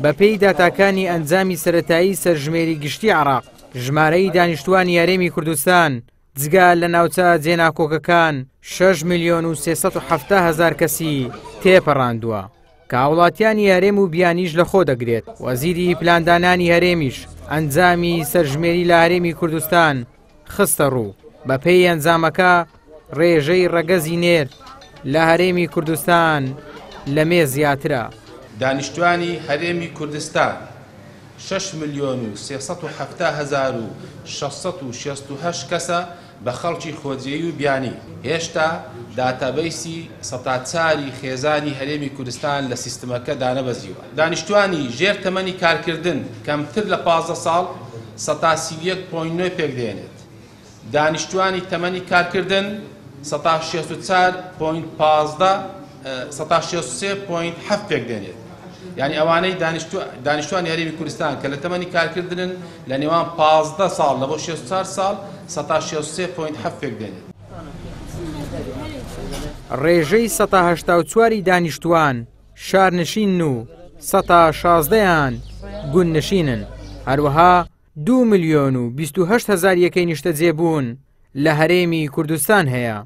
بەپێی داتاکانی ئەنجامی سەرەتایی سەرژمێری گشتی عێراق، ژمارەی دانیشتووانی هەرێمی کوردستان جگە لە ناوچە جێناکۆکەکان 6 ملیۆن و 370 هەزار کەسی تێپەڕاندووە کە هاوڵاتیانی هەرێم و بیانیش لەخۆ دەگرێت. وەزیری پلاندانانی هەرێمیش ئەنجامی سەرژمێری لە هەرێمی کوردستان خستە ڕوو، بەپێی ئەنجامەکە ڕێژەی ڕەگەزی نێر لە هەرێمی کوردستان لە مێ زیاترە. دانیشتوانی هەرێمی کوردستان 6,370,668 کەسە بە خەڵکی خۆجێی و بیانی، هێشتا داتابەیسی 4% ی خێزانی هەرێمی کوردستان لە سیستمەکە دانەبەزیوە. دانیشتوانی ژێر تەمەنی کارکردن کەمتر لە 15 ساڵ 31.9% پێکدەهێنێت. دانیشتوانی تەمەنی کارکردن 64.15% 63.7% پێکدێنێت. یعنی ئەوانەی دانیشتوانی هەرێمی کوردستان کە لە تەمەنی کارکردنن لە نێوان 15 ساڵ لە بۆ 64 ساڵ 63.7% پێکدێنێت. ڕێژەی 84% ی دانیشتوان شارنشینن و 16% یان گوندنشینن، هەروەها 2 ملیۆن و 28 هەزار یەکەی نیشتەجێبوون لە هەرێمی کوردستان هەیە.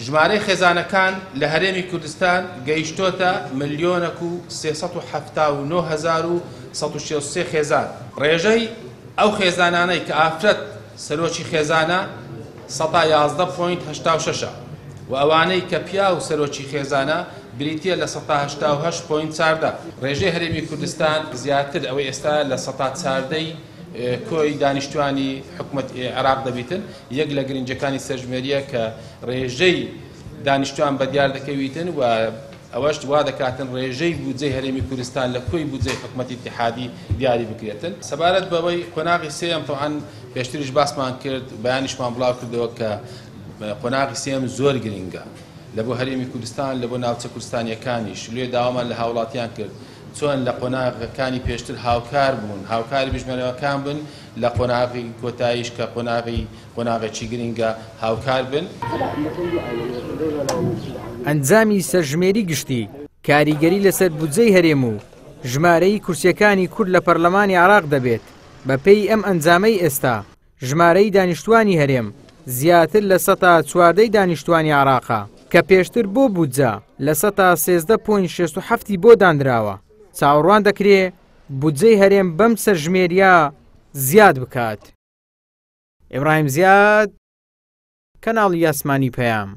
ژمارەی خێزانەکان لە هەرێمی کوردستان گەیشتۆتە 1,379,163 خێزان. ڕێژەی ئەو خێزانانەی کە ئافرەت سەرۆکی خێزانە 11.86% و ئەوانەی کە پیاو سەرۆکی خێزانە بریتییە لە 88.14%. ڕێژەی هەرێمی کوردستان زیاتر ئەوەی ئێستا لە 14% کۆی دانیشتوانی حکومەت عێراق دەبیتن. یەک لە گرنگەکانی سەرژمێریە کە ڕێژەی دانیشتوان بە دیار دەکەویتن و ئەوەش وا دەکاتن ڕێژەی بودجەی هەرێمی کوردستان لە کۆی بودجەی حکومەتی ئیتیحادی دیاری بکرێتن. سەبارەت بەوەی قۆناغی سێیەم تەبعەن پێشتریش باسمان کرد، بەیانیشمان بڵاو کردەوە کە قۆناغی سێیەم زۆر گرنگە لە بۆ هەرێمی کوردستان، لە بۆ ناوچە کوردستانیەکانیش. لێ داوامان لە هاوڵاتیان کرد چۆن لە قۆناغەکانی پێشتر هاوکار بوون، هاوکاری بژمێرەکان بن، لە قۆناغی کۆتاییش کە قۆناغی قۆناغێکی گرنگە هاوکار بن. ئەنجامی سەرژمێری گشتی کاریگەری لەسەر بودجەی هەرێم و ژمارەی کورسیەکانی کورد لە پەرلەمانی عێراق دەبێت. بەپێی ئەم ئەنجامەی ئێستا ژمارەی دانیشتوانی هەرێم زیاتر لە 14% دانیشتوانی عێراقە کە پێشتر بۆ بودجە لە 13.67% بۆ دانراوە. چاوەڕوان دەکرێ بودجەی هەرێم بەم سەرژمێریە زیاد بکات. ئیبراهیم زیاد، کەناڵی ئاسمانی پەیام.